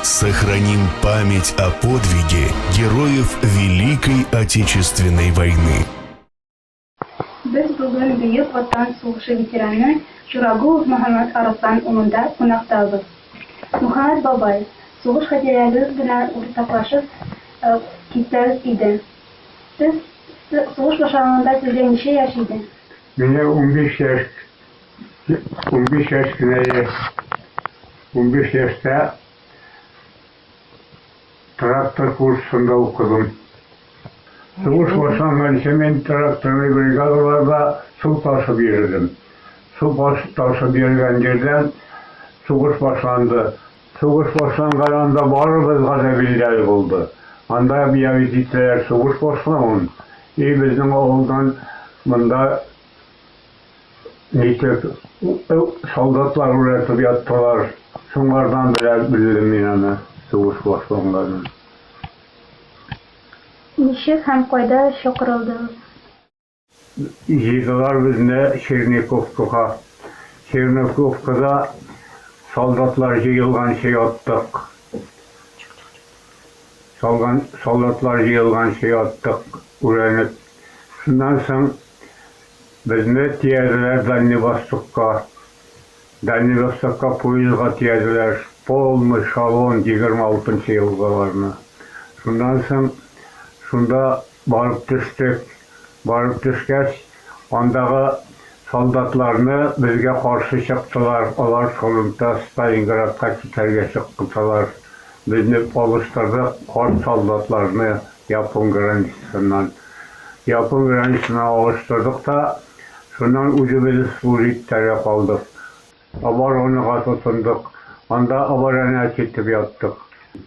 Сохраним память о подвиге героев Великой Отечественной войны. Без бүген Бөек Ватан сугышы ветераны Журагулов Мөхәммәт Арыслан улында кунактабыз. Мөхәммәт бабай, сугыш хатирәләрегез белән уртаклашып китсәгез иде. Сез сугыш башланганда сезгә ничә яшь иде? Миңа 15 яшь, 15 яшь кенә иде. 15 яшьтә трактор курсында укыдым. Сугыш башланганчы мин тракторный бригадаларда су ташып йөрдем. Су ташып йөргән җирдән сугыш башланды. Сугыш башланган анда барыбызга да билгеле булды. Анда объявить иттеләр сугыш башлануын. И безнең авылдан монда нитеп солдатлар уратып яттылар. Шуңардан белә белдем мин аны сугыш башланганын. Ничек һәм кайда чакырылдыгыз? Җыйдылар безне Черниковкага. Черниковкада солдатлар җыелганчы яттык. Салган, солдатлар җыелганчы яттык, үрәнеп. Шуннан соң безне төяделәр Дальний Востокка. Дальний Востокка поездга төяделәр. Полный эшелон 26 елгыларны. Шуннан соң шунда барып төштек. Барып төшкәч, андагы солдатларны безгә каршы чыктылар. Алар фронтта Сталинградка китәргә чыктылар. Безне алыштырдык карт солдатларны япон границасыннан. Япон границасына алыштырдык та, шуннан үзебез служить итәргә калдык. Оборонага тотындык. Анда оборонять итеп яттык.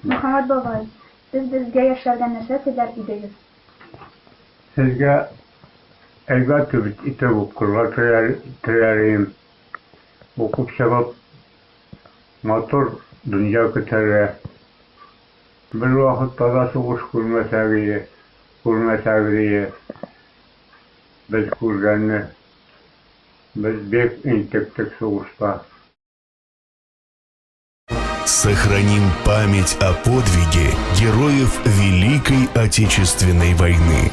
Мөхәммәт бабай, сез безгә яшьләргә нәрсә теләр идегез? Сезгә әйбәт итеп укырга теләр идем. Укып чыгып, матур дөнья көтәргә. Бер вакытта да сугыш күрмәсәк иде, күрмәсәгез иде. Без күргәнне. Без бик интектек сугышта. Сохраним память о подвиге героев Великой Отечественной войны.